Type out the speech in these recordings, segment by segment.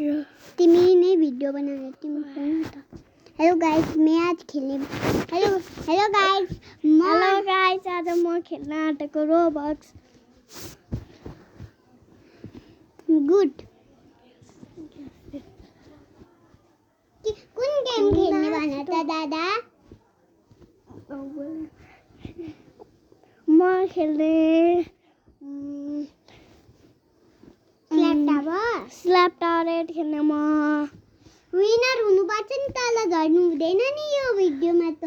तिमी नै भिडियो बनाउने तिमी पनि त हेलो गाइस मैं आज खेल्ने हेलो गाइस आज म खेल्न आँटेको रोबक्स गुड कुन गेम खेल्ने भन त दादा म खेल्ने स्ल्याप टावर खेल्ने म विनर हुनुपर्छ नि तल झर्नु हुँदैन नि यो भिडियोमा त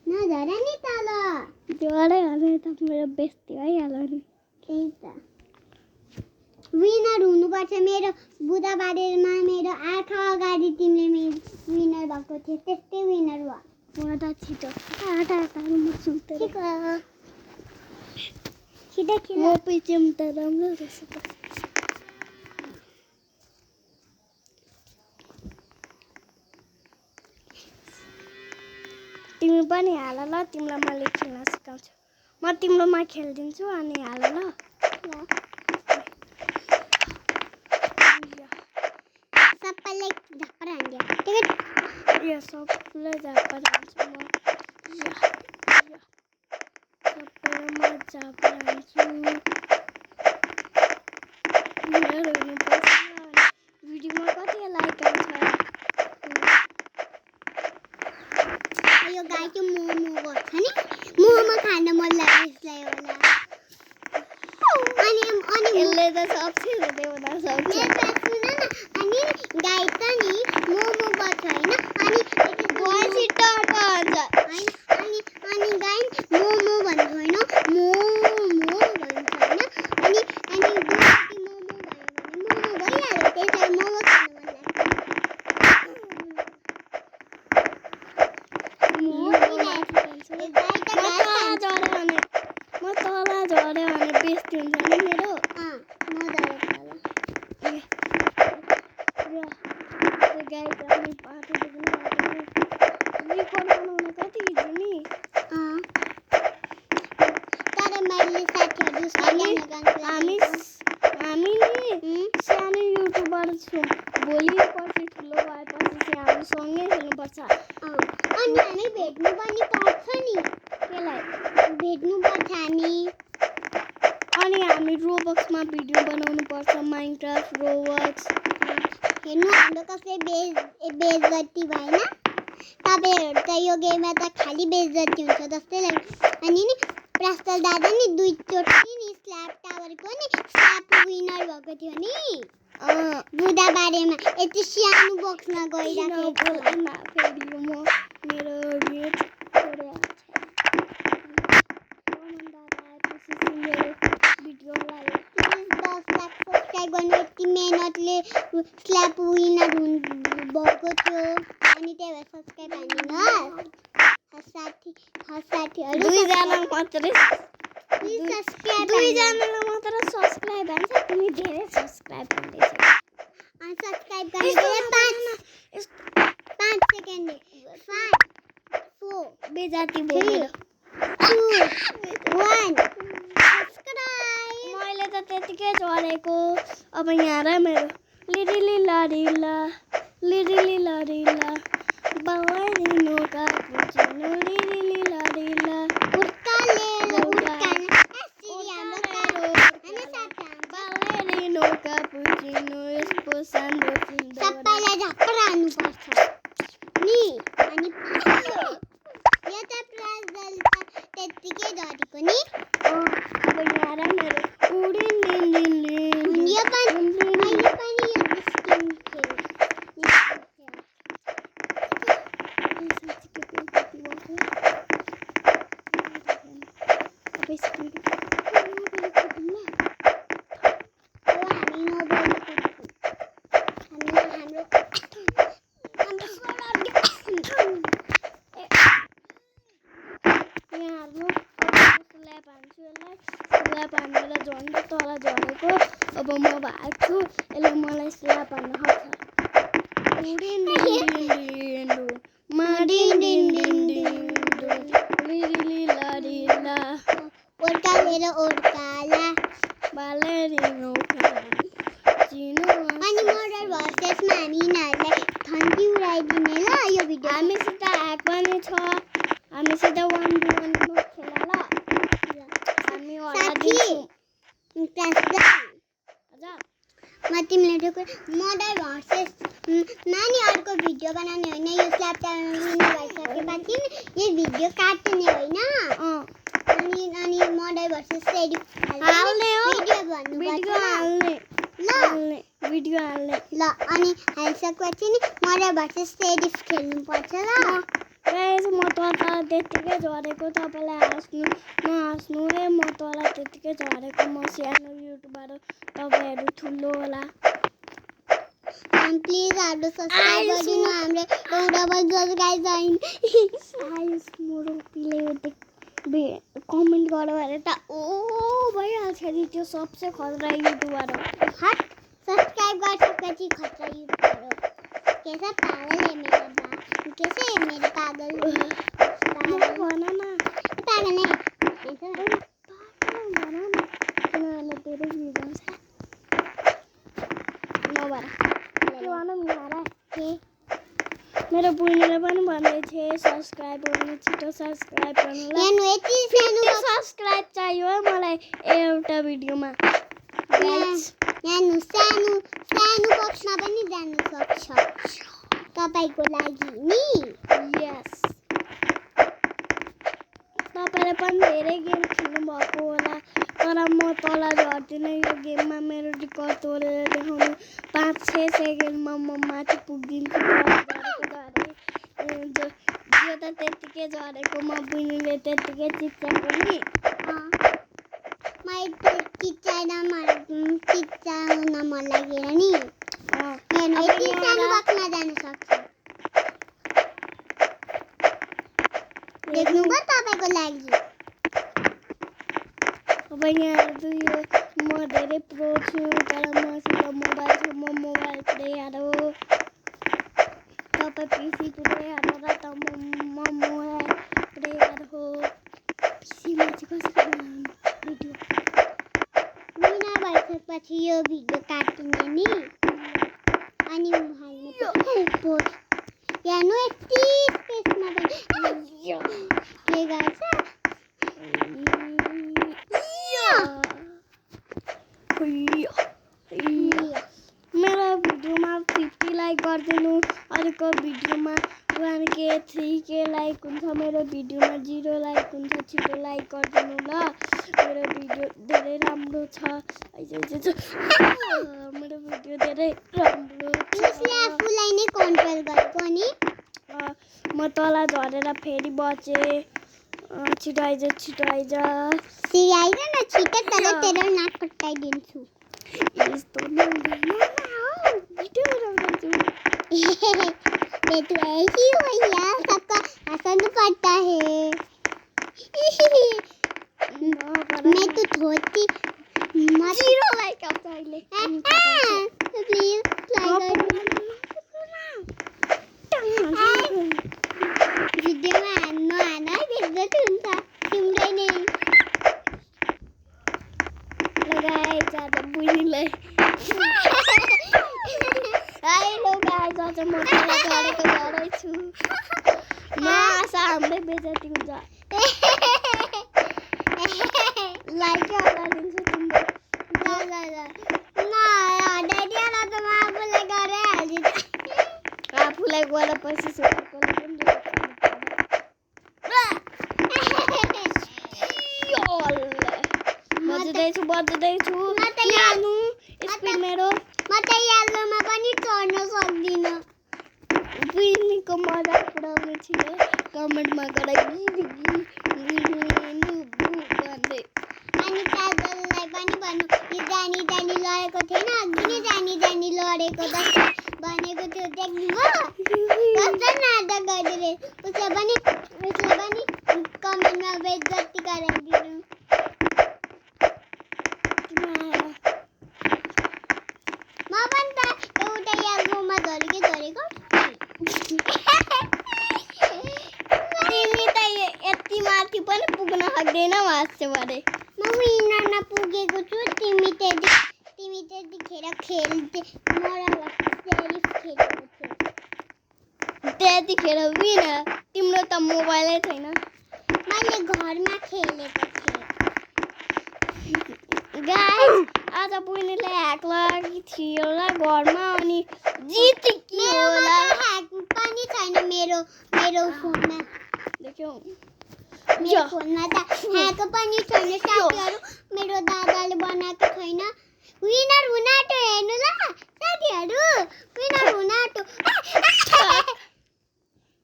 नझर नि तल झरे भने त मेरो बेइज्जती भइहाल्यो नि त्यही त विनर हुनुपर्छ मेरो बुधबारेमा मेरो आँखा अगाडि तिमीले विनर भएको थियो त्यस्तै विनर भयो म त छिटो म सुतेर छिटो खेल म पिचम त राम्रो रहेछ त तिमी पनि हाल ल तिमीलाई मैले खेल्न सिकाउँछु म तिम्रोमा खेलिदिन्छु अनि हाल ल सबैले झापर हान्दियो यो सबैले झापर हान्छु म सबैमा झापर हान्छु भिडियोमा कति लाइक आउँछ यो गाईको मोमो गर्छ नि मोमो खान मन लाग्यो यसलाई होला अनि यसले त सबसे हुँदै हुँदा सक्छ सुन न अनि गाई त नि मोमो गर्छ हैन अनि भएपछि टर्ट भन्छ अनि गाई मोमो भन्छ हैन मोमो भन्छ हैन अनि दुईटी मोमो भयो भने मोमो भइहाल्यो त्यसै मोमो खान मन लाग्छ म तल झरे भने बेइज्जती हुन्छ नि मेरो कति इजी नि तर मैले साथीहरु हामी नि सानो युट्युबर छौं भोलि पछि ठुलो भएपछि चाहिँ हामी सँगै खेल्नुपर्छ अनि हामी भेट्नु पनि पर्छ नि केलाई भेट्नु पर्छ हामी अनि हामी रोबक्समा भिडियो बनाउनु पर्छ माइनक्राफ्ट रोबक्स हेर्नु हाम्रो कसै बेइज्जती भएन तपाईहरु त यो गेममा त खाली बेइज्जती हुन्छ जस्तै लाग्यो अनि नि प्रास्टल दादा नि दुई चोटि नि स्ल्याप टावरको नि स्ल्याप विनर भएको थियो नि बुधबारेमा यति सानो बक्समा गइराखेको फेरि म मेरो रेट भिडियोलाई 10 लाख सब्स्क्राइब गर्नु यति मेहनतले स्ल्याप विनर भएको थियो अनि त्यही भएर सब्स्क्राइब हान्दिनुहोस् साथीहरु दुईजनालाई मात्र सब्स्क्राइब हान्छ तिमी धेरै सब्स्क्राइब हान्दैछौ अनि सब्स्क्राइब गर्ने 5 सेकेन्ड 5 4 बेजाती भयो 2 1 मैले त त्यतिकै झरेको अब यहाँ र मेरो लिरिली लारिला बावरिनो का पुछ्नु लिरिली लारिला उर्काले बावरिनो का पुछ्नु यसको सानो सबैलाई झापर हान्नुपर्छ नि अनि यो त प्राजल त्यतिकै झरेको नि अब यहाँ र मेरो उडिन यो पनि मैले पनि यो स्किन अब म भाग्छु यसले मलाई स्ल्याप हान्न सक्छ ओर्काला बालेरिनो अनि मर्डर भर्सेस मिठो कुरा मर्डर भर्सेस नानी अर्को भिडियो बनाउने होइन यो स्ल्याप च्यानल भइसकेपछि यो भिडियो काट्ने होइन अनि मर्डर भर्सेस सेडिफ हाल्ने हो भिडियो हाल्ने ल अनि हालिसकेपछि नि मर्डर भर्सेस सेडिफ खेल्नु पर्छ ल गाइस म तँलाई त्यतिकै झरेको तपाईलाई नहाँस्नु है म तँलाई त्यतिकै झरेको म सानो युट्युबर तपाईहरु ठुलो होला प्लिज हाम्रो सब्स्क्राइब गरिदिनु हाम्रो एउटा बस गाइस आइस मोरो पिले कमेन्ट गरौ अरे त ओ भइहाल्छ नि त्यो सबसे खतरा युट्युबर हो हट सब्स्क्राइब गरिसकेपछि खतरा युट्युबर हो कैसा पागल है मेरा बा कैसे है मेरे पागल भन न पागल है ऐसा पागल भन न किनभने तेरो भिडियो छ नभएर के भनौँ यार के मेरो बुढीले पनि भन्दै थिए सब्स्क्राइब गर्नु छिटो सब्स्क्राइब गर्नु ल यहाँ यति सानो सब्स्क्राइब चाहियो है मलाई एउटा भिडियोमा गाइस यहाँ सानो बक्समा पनि जानु सक्छ तपाईको लागि नि यस तपाईले पनि धेरै गेम खेल्नु भएको होला तर म तल झर्दिन यो गेममा मेरो रेकर्ड तोडेर देखाउनु 5-6 सेकेन्डमा म माथि पुग्दिन्छु यो त त्यतिकै झरेको म बुनीले त्यतिकै चिच्चाएको नि मैले चिच्चाउन मन लागेर नि यति सानो बक्समा जानु सक्छ देख्नु भयो तपाईको लागि अब यहाँ यो म धेरै प्रो छु तर मसित मोबाइल छ म मोबाइल प्लेयर हो तपाईँ पिसी प्लेयर हो र त म मोबाइल प्लेयर हो पिसीमा चाहिँ कसरी भिडियो विनर भइसकेपछि यो भिडियो काटिने नि अनि हाल्नु पोस्ट यहाँ नो यति स्पेसमा पनि के गर्छ मेरो भिडियोमा 50 लाइक गरिदिनु अर्को भिडियोमा 1k 3k लाइक हुन्छ मेरो भिडियोमा 0 लाइक हुन्छ छिटो लाइक गरिदिनु ल मेरो भिडियो धेरै राम्रो छ मेरो भिडियो धेरै राम्रो छ आफूलाई नै कन्ट्रोल गरेको नि म तल झरेर फेरि बचे छिटो आइज सिरी आइज न छिटो तर तेरो नाक कटाइदिन्छु यस्तो नै हुँदैन भिडियो बनाउँछु मैं तो ऐसी हो यार सबका पसंद पड़ता है मैं तो धोती जीरो लाइक अब पहले प्लीज लाइक भिडियोमा हान्नु देख्दै हुन्छ तिम्रै नै लगाए ज्यादा बुढीलाई हेलो गाइस आज म झरेको छु मासा हाम्रै बेइज्जती हुन्छ लाइक हालिदिन्छु तिम्रो ल ड्याडी आला त म आफूलाई गरेर हालिदिन्छु आफूलाई गरेपछि सोचेकोलाई पनि बज्दैछु स्पिड मेरो म त यालोमा पनि चढ्न सक्दिन बुझ्नेको मजाक उडाउने छिन् कमेन्टमा गराइ भन्दै अनि काजललाई पनि भन्नु यो जानी लडेको थिएन अघि नै जानी लडेको जस्तो भनेको थियो देख्नुभयो कस्तो नाटक गरिदिए उसले पनि कमेन्टमा बेइज्जती गराइदिनु म पनि त एउटा यालोमा झरेको तिमी त यति माथि पनि पुग्न सक्दैन हाँस्यो अरे म विनर नपुगेको छु तिमी त्यतिखेर खेल्थे त्यतिखेर विनर तिम्रो त मोबाइलै छैन मैले घरमा खेलेको थिएँ गाइस आज बहिनीले ह्याक लगाएको थियो होला घरमा अनि जितेकी होला ह्याक पनि छैन मेरो फोनमा देख्यौ मेरो फोनमा त ह्याक पनि छैन साथीहरु मेरो दादाले बनाएको छैन विनर हुन आँट्यो हेर्नु ल साथीहरु विनर हुन आँट्यो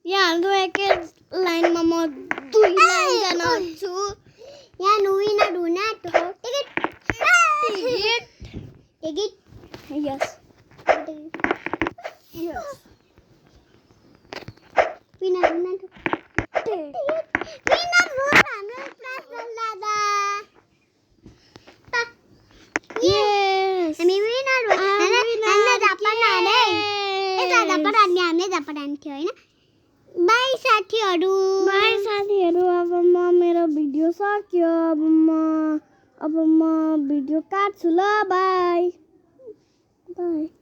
यहाँ हाम्रो एकै लाइनमा म 2 लाइन जना छु यहाँ विनर हुन आँट्यो टिकट यस विनर हुन आँट्यो विनर हो हाम्रो प्रज्वल दादा यस हामी विनर हो हामीले जापान हारे ए जापान हार्ने हामीले जापान हान्थ्यो हैन बाइ साथीहरु अब म मेरो भिडियो सक्यो अब म भिडियो काट्छु ल बाइ